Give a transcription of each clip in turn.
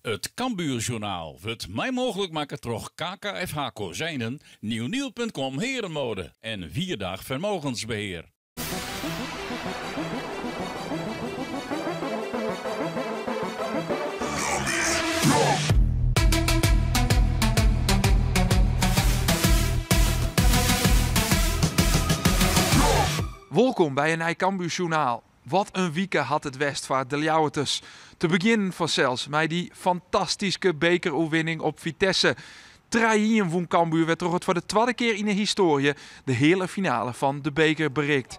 It Cambuurjournaal wurdt mei mooglik makke troch KKFH Kozijnen, Nieuwnieuw.com Herenmode en Wierdag Vermogensbeheer. Wolkom by in nij Cambuurjournaal. Wat in wike hat it west foar de Ljouwerters. Te begjinnen fansels mei dy fantastyske bekeroerwinning op Vitesse. Trije-ien wûn Cambuur wêrtroch it foar de twadde kear yn 'e histoarje de heale finale fan de beker berikt.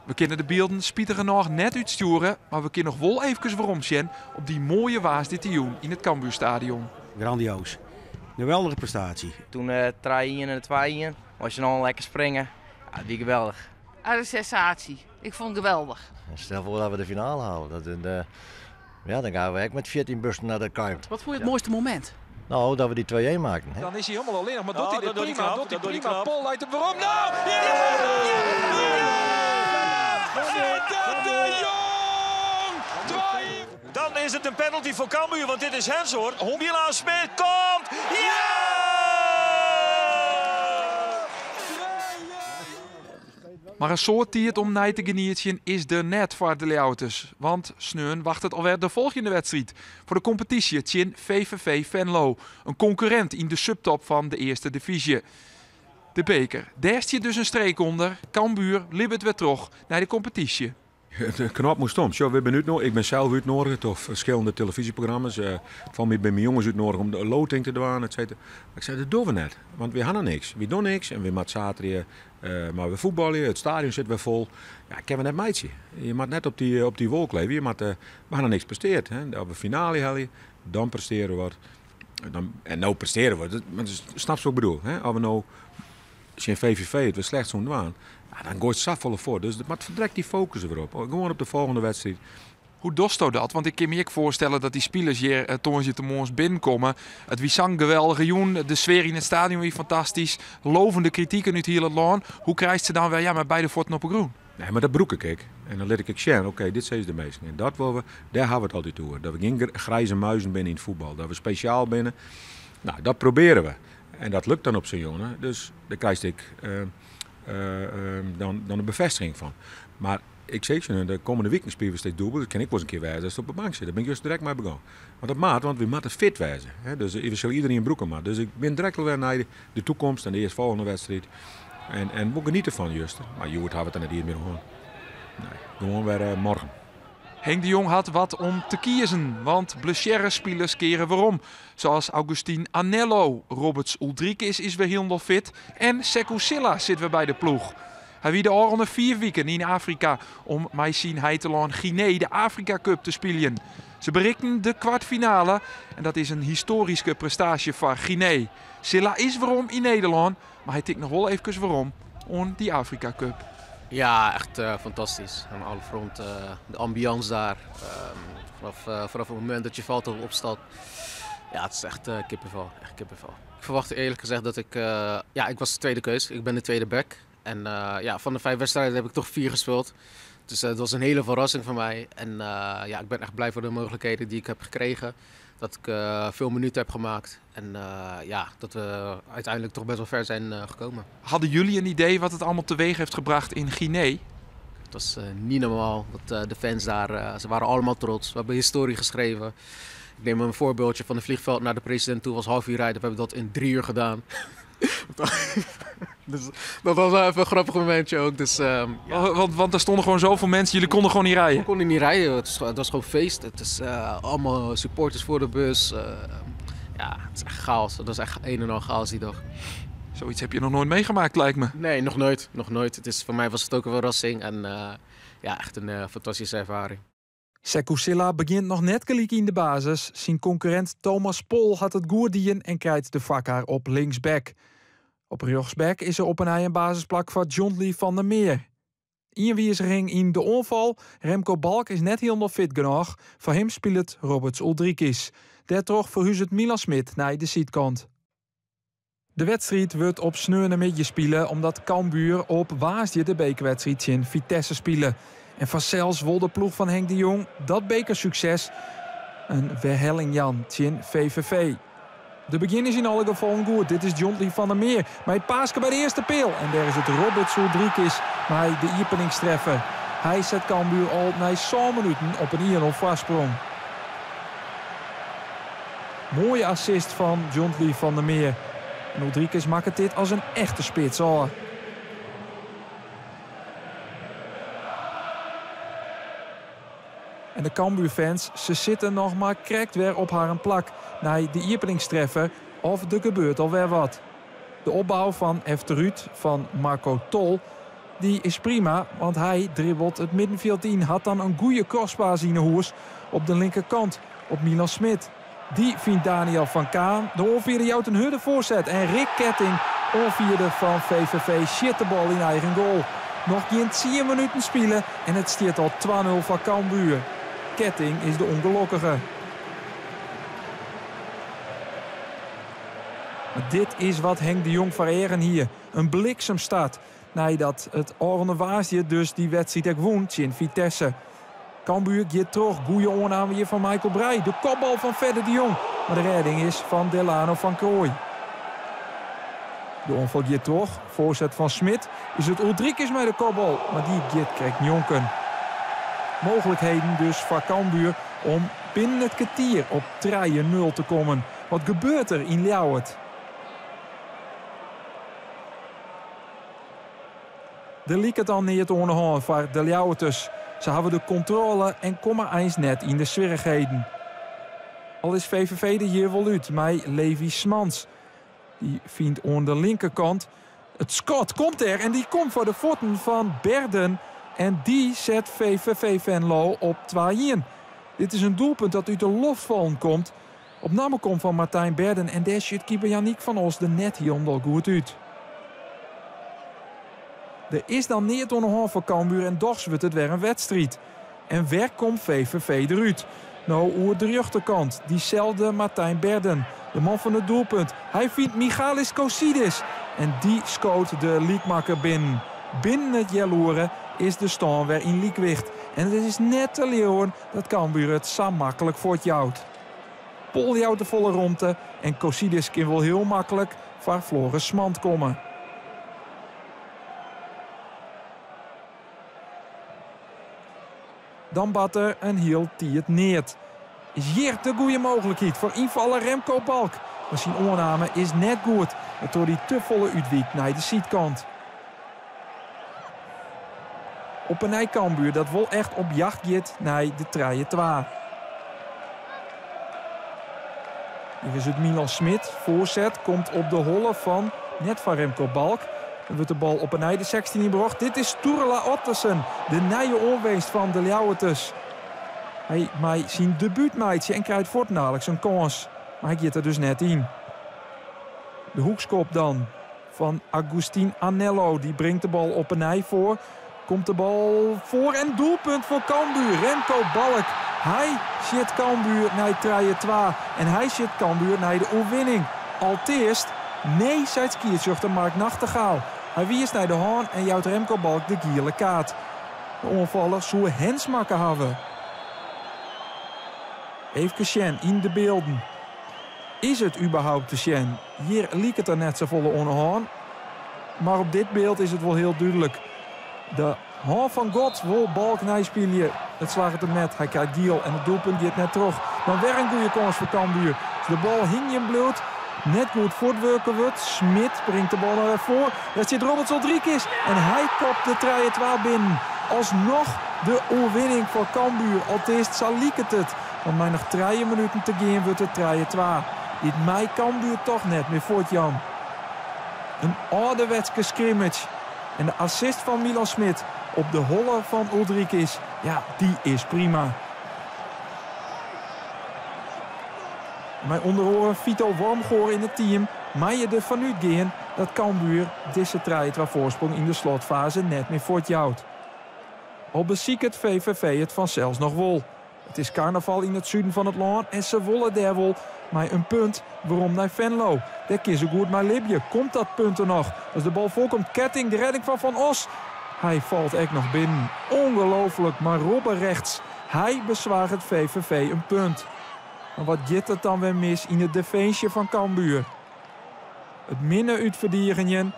We kinne de bylden spitigernôch net útstjoere, mar we kinne noch wol eefkes weromsjen op dy moaie woansdeitejûn yn it Cambuurstadion. Grandioos. Geweldige prestatie. Toen trije-ien en twa-ien, was je noch lekker springen. Ja, wie geweldich. Ah, de sensatie. Ik vond het geweldig. Stel voor dat we de finale halen. Dat, ja, dan gaan we echt met 14 bussen naar de Kuip. Wat vond je het mooiste moment? Nou, dat we die 2-1 maakten. Hè? Dan is hij helemaal alleen nog, maar doet Oh, hij dit dat doet hij prima, knap, doet hij dat doet hij prima. knap. Pol leidt hem werom. Nou! Ja! Ja! Ja! De Jong! 2 Dan is het een penalty voor Cambuur, want dit is hands hoor. Milan Smit komt! Ja! Mar in soad tiid om nei te genietsjen is der net foar de Ljouwerters. Want sneon wachtet alwer de folgjende wedstriid foar de kompetysje tsjin VVV Venlo, in konkurrint yn de subtop fan de earste divyzje. De beker, dêr stiet dus in streek ûnder. Cambuur libbet wer troch nei de kompetysje. De knop moast om. Sjoch, we binne útnoadige. Ik bin sels útnoadige troch ferskillende telefyzjeprogramma's. Fan my binne myn jonges útnoadige om de loting te dwaan, et cetera. Mar ik sei, dat dogge we net, want we ha noch niks. We dogge niks en we moatte saterdei mar wer fuotbalje. It stadion sit wer fol. Ja, dat kinne we net meitsje. Je moatte net op dy wolk leve. Je moatte, we ha noch niks presteard. Hè. As we finale helje, dan prestearje we wat. Dan, en no prestearje we wat. Mar snapst wat ik bedoel? Hè? As we no tsjin VVV it wer slecht soene dwaan, ja, dan goait safolle fuort. Dus moat direkt dy focus der wer op. Gewoan op de folgjende wedstriid. Hoe dochsto dat? Want ik kin my ek foarstelle dat dy spilers hjir tongersdeitemoarns binnenkomme. It wie sa'n geweldige jûn, de sfear yn it stadion wie fantastysk, lovende kritiken út hiel it lân. Hoe krijst se dan wer, ja, mei beide fuotten op 'e grûn? Nee, mar dat brûk ik ek. En dan lit ik ek sjen, oké, dit sizze de minsken. En dat wolle we, dêr hawwe we it altyd oer. Dat we gjin grijze muizen binne yn it fuotbal. Dat we spesjaal binne. Nou, dat probearje we. En dat lukt dan op sa'n jûn. Dus dêr krijst ek dan de befêstiging fan. Mar ik sis tsjin hun, de kommende wiken spylje we steeds dûbel. Dus it kin ek wolris in kear wêze datst op de bank sit. Dêr bin ik just direkt mei begûn. Want dat moat, want we moatte fit wêze. Dus we sille iedereen brûke moatte. Dus ik bin direkt alwer nei de toekomst en de earstfolgjende wedstriid. En wol geniete fan juster. Mar hjoed hawwe we it der net iens mear oan. Nee, gewoan wer morgen. Henk de Jong hat wat om te kiezen, want blessearre spilers keare werom. Sa as Augustin Anello, Roberts Uldrikis is wer hielendal fit en Sekou Sylla sit wer by de ploech. Hy wie de ôfrûne 4 wiken yn Afrika om mei syn heitelân Guinee de Afrika Cup te spyljen. Se berikten de kwartfinale en dat is in histoaryske prestaasje foar Guinee. Sylla is werom yn Nederlân, mar hy tinkt noch wol eefkes werom oan dy Afrika Cup. Ja, echt fantastisch. Aan alle fronten. De ambiance daar. Vanaf het moment dat je valt of opstaat. Ja, het is echt kippenvel. Echt kippenvel. Ik verwachtte eerlijk gezegd dat ik... Ja, ik was de tweede keus. Ik ben de tweede back. En van de 5 wedstrijden heb ik toch 4 gespeeld. Dus het was een hele verrassing voor mij. En ik ben echt blij voor de mogelijkheden die ik heb gekregen. Dat ik veel minuten heb gemaakt. En dat we uiteindelijk toch best wel ver zijn gekomen. Hadden jullie een idee wat het allemaal teweeg heeft gebracht in Guinea? Het was niet normaal dat de fans daar, ze waren allemaal trots. We hebben historie geschreven. Ik neem een voorbeeldje van het vliegveld naar de president toe, was half uur rijden. We hebben dat in 3 uur gedaan. Dus dat was wel even een grappig momentje ook. Dus ja. Want er stonden gewoon zoveel mensen, jullie konden gewoon niet rijden? We konden niet rijden, het was gewoon feest. Het is allemaal supporters voor de bus. Het is echt chaos. Het was echt een en al chaos die dag. Zoiets heb je nog nooit meegemaakt, lijkt me. Nee, nog nooit. Nog nooit. Voor mij was het ook een verrassing en echt een fantastische ervaring. Sekou Sylla begint nog net gelijk in de basis. Zijn concurrent Thomas Pol had het goed dien en krijgt de vakker op linksback. Op rechtsback is er op een een basisplak voor Jhondly van der Meer. Ien wijziging in de onval. Remco Balk is net helemaal fit genoeg. Voor hem speelt Roberts Uldrikis. Daardoor verhuist Milan Smit naar de zijkant. De wedstrijd wordt op sneun een midje spelen omdat Cambuur op woansdei de bekerwedstrijd in Vitesse spelen. En vanzelfs wol de ploech van Henk de Jong dat bekersucces In werhelling jaan tsjin VVV. De begjin is yn alle gefallen goed. Dit is Jhondly van der Meer mei it paaske by de earste peal. En dêr is it Roberts Uldrikis mei de iepeningstreffer. Hy set Cambuur al nei sân minuten op in 1-0 foarsprong. Moaie assist fan Jhondly van der Meer. En Uldrikis makket dit as in echte spits ôf. En de Cambuur-fans, se sitte noch mar krekt wer op harren plak nei de iepeningstreffer of der gebeurt alwer wat. De opbou fan efterút fan Marco Tol, dy is prima, want hy dribbelt it middenfjild yn, hat dan in goede crosspass yn 'e hûs op de linkerkant op Milan Smit. Dy fynt Daniel van Kaam. De oanfierder jout in hurde foarset en Rick Ketting, oanfierder fan VVV, sjit de bal yn eigen goal. Noch gjin tsien minuten spile en it stiet al 2-0 foar Cambuur. Ketting is de ûngelokkige. Mar dit is wat Henk de Jong foar eagen hie, in bliksemstart. Neidat it ôfrûne woansdei dus dy wedstriid ek wûn tsjin Vitesse. Cambuur giet troch, goeie oanname hjir fan Michael Breij. De kopbal fan Fedde de Jong, mar de rêding is fan Delano van Crooij. De oanfal giet troch, foarset fan Smit is it Uldrikis mei de kopbal, mar dy giet krekt njonken. Mooglikheden dus foar Cambuur om binnen it kertier op 3-0 te kommen. Wat gebeurt der yn Ljouwert? Der liket al neat oan de hân foar de Ljouwerters. Se hawwe de kontrôle en komme eins net yn de swierrichheden. Al is VVV der hjir wol út mei Levi Smans. Dy fynt oan de linkerkant it skot komt der en dy komt foar de fuotten fan Berden en dy set VVV Venlo op 2-1. Dit is in doelpunt dat út de loft fallen komt. Op namme komt fan Martijn Berden en dêr sjit keeper Yannick van Os der net hielendal goed út. Der is dan neat oan de hân foar Cambuur en dochs wurdt it wer in wedstriid. En wer komt VVV derút. No oer de rjochterkant, dyselde Martijn Berden, de man fan it doelpunt. Hy fynt Michalis Kosidis en dy skoot de lykmakker binnen. Binnen it healoere is de stân wer yn lykwicht en it is net te leauwen dat Cambuur it sa maklik fuortjout. Pol jout de folle romte en Kosidis kin wol hiel maklik foar Floris Smand komme. Dan bart der in hiel tiid neat. Is hjir de goede mooglikheid foar ynfaller Remco Balk, mar syn oanname is net goed wêrtroch dy te folle útwykt nei de sydkant. Op 'e nij Cambuur dat wol echt op jacht giet nei de 3-2. Hjir is it Milan Smit. Foarset komt op de holle fan net fan Remco Balk. Dan wurdt de bal op 'e nij de 16 ynbrocht. Dit is Sturla Ottesen, de nije oanwinst fan de Ljouwerters. Hy mei syn debút meitsje en krijt fuortendaliks in kâns. Mar hy giet der dus net yn. De hoekskop dan. Fan Agustin Anello. Dy bringt de bal op 'e nij foar. Komt de bal foar en doelpunt foar Cambuur. Remco Balk. Hy sjit Cambuur nei 3-2. En hy sjit Cambuur nei de oerwinning. Alteast, nee, seit skiedsrjochter Mark Nagtegaal. Hy wiist nei de hân en jout Remco Balk de giele kaart. De oanfaller soe hands makke hawwe. Eefkes sjen yn de bylden. Is it überhaupt te sjen? Hjir liket der net safolle oan 'e hân, mar op dit byld is it wol hiel dúdlik. De hân fan God wol Balk neispylje. It slagget him net, hy krijt giel en it doelpunt giet net troch. Dan wer in goede kâns foar Cambuur. As de bal hingjen bliuwt, net goed fuortwurke wurdt. Smit bringt de bal noch wer foar. Dêr stiet Roberts Uldrikis en hy kopt de 3-2 binnen. Alsnoch de oerwinning foar Cambuur, alteast sa liket it. Want mei noch trije minuten te gean wurdt it 3-2. Dit mei Cambuur toch net mear fuortjaan. In âlderwetske scrimmage en de assist fan Milan Smit op de holle fan Uldrikis, ja, dy is prima. Mei ûnder oare Vito Wormgoor yn it team mei je der fanút gean dat Cambuur dizze 3-2 foarsprong yn de slotfaze net mear fuortjout. Al besiket VVV it fansels noch wol. It is karnaval yn it suden fan it lân en se wolle dêr wol mei in punt werom nei Venlo. Dêr kin se goed mei libje. Komt dat punt der noch? As de bal foarkomt, Ketting, de redding fan Van Os. Hy falt ek noch binnen. Ongelooflik, mar Robberechts, hy besoarget VVV in punt. Mar wat giet it dan wer mis yn de definsje fan Cambuur. It minne útferdigenjen.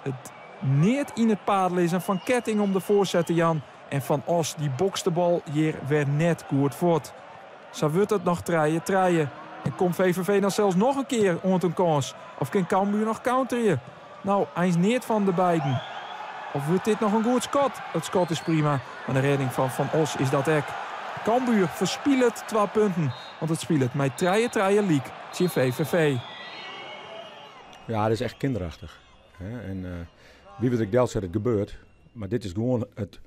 It neat yn it paad lizzen fan Ketting om de foarset te jaan. En Van Os dy bokst de bal hjir wer net goed fuort. Sa wurdt it noch 3-3. En komt VVV dan sels noch in kear oant in kâns? Of kin Cambuur noch counterje? No, eins neat fan de beiden. Of wurdt dit noch in goed skot? It skot is prima, mar de rêding fan Van Os is dat ek. Cambuur ferspilet twa punten, want it spilet mei 3-3 lyk tsjin VVV. Ja, dat is echt kinderachtig. Hè? En wie wat ik delset, it gebeurt. Mar dit is gewoan it,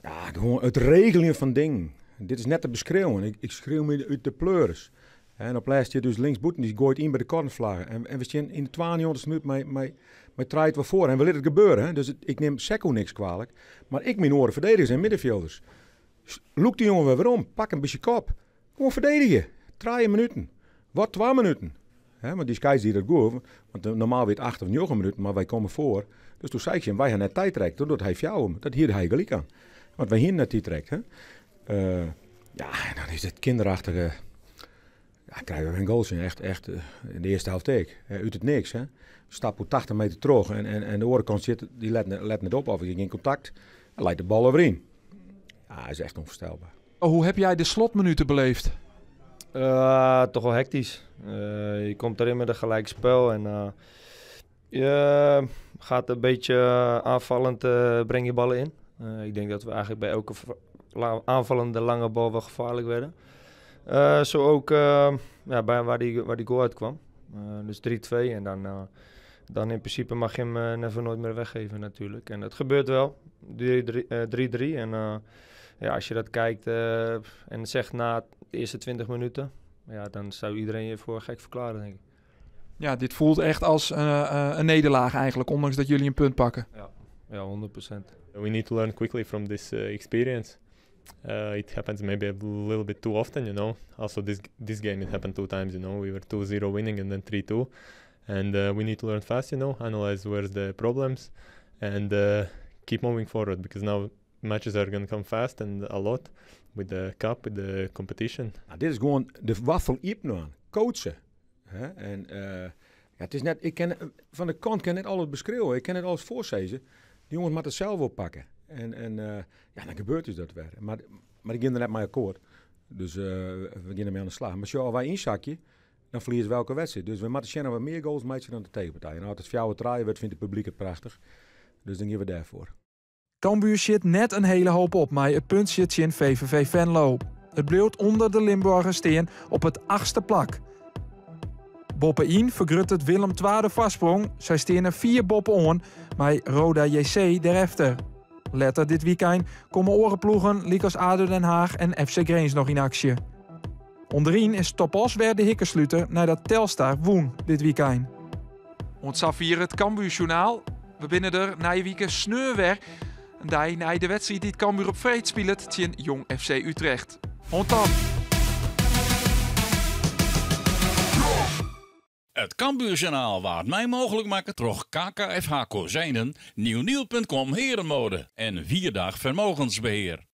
ja, gewoan it regeljen fan dingen. Dit is net te beskriuwen. Ik skreau my út de pleuris. En op lêst stiet dus linksbûten, dy goait yn by de cornerflagge. En we stean yn de 92e minuut mei 3-2 foar. En we litte it gebeuren. Hè? Dus ik nim Sekou niks kwalijk. Mar ek myn oare ferdedigers en middenfielders. Lûk dy jongen wer werom. Pak in bytsje kop. Gewoan ferdedigje. 3 minuten. Wat 2 minuten. Hè, want dy skeids die dat goed. Want normaal wie it 8 of 9 minuten, mar wy komme foar. Dus doe sei ik tsjin him, wy ha net tiidrekt. Toen docht hy fjouwer. Dat hie hy gelyk oan. Want wy hiene net tiidrekt. Hè. Ja, en dan is it kinderachtige. Ja, krije we in goaltsje. Echt, echt in de earste helft ek. Út it niks. Hè. Stap oer 80 meter troch en de oare kant sit, dy let net op of gjin kontakt. Dan leit de bal er yn. Ja, is echt onvoorstelbaar. Hoe heb jij de slotminuten beleefd? Toch wel hectisch. Je komt erin met een gelijk spel en je gaat een beetje aanvallend, breng je ballen in. Ik denk dat we eigenlijk bij elke aanvallende lange bal wel gevaarlijk werden. Zo ook bij waar die goal uitkwam. Dus 3-2 en dan in principe mag je hem never nooit meer weggeven natuurlijk. En dat gebeurt wel. 3-3 en als je dat kijkt en zegt na de eerste 20 minuten, dan zou iedereen je voor gek verklaren, denk ik. Ja, dit voelt echt als een nederlaag eigenlijk, ondanks dat jullie een punt pakken. Ja, ja, 100%. We need to learn quickly from this experience. It happens maybe a little bit too often. Also this game it happened 2 times. We were 2-0 winning and then 3-2. And we need to learn fast, analyze where's the problems and keep moving forward, because now matches are going to come fast and a lot with the cup, with the competition. Nou, dit is gewoon de waffel iepen coachen. Hè? En ja, het is net, ik ken, van de kant kan net alles beschreeuwen, ik kan net alles voorzezen. Die jongens moeten het zelf oppakken. En ja, dan gebeurt dus dat weer. Maar ik ging er net mee akkoord. Dus we gaan ermee aan de slag. Maar als wij inzakje, dan verliezen we elke wedstrijd. Dus we moeten zien wat meer goals maken dan de tegenpartij. En als het fjouwer draaien wordt, vindt het publiek het prachtig. Dus dan gaan we daarvoor. Cambuur zit net een hele hoop op, maar het punt zit in VVV Venlo. Het bleef onder de Limburger steen op het 8e plak. Boppe in vergrut het Willem II voorsprong. Zij stenen 4 boppen on, maar Roda JC daarachter. Letter dit weekend komen orenploegen Lykas ADO Den Haag en FC Grins nog in actie. Onderin is TOP Oss weer de hikkensluiter nadat Telstar woen dit weekend. Ontzag hier het Cambuurjournaal. We binnen er na je weekend sneur weer. En daar na de wedstrijd die het Cambuur op vreed speelt tegen Jong FC Utrecht. Ont dan. Het Cambuurjournaal waard mij mogelijk maken troch KKFH Kozijnen, nieuwnieuw punt com herenmode en Vierdag Vermogensbeheer.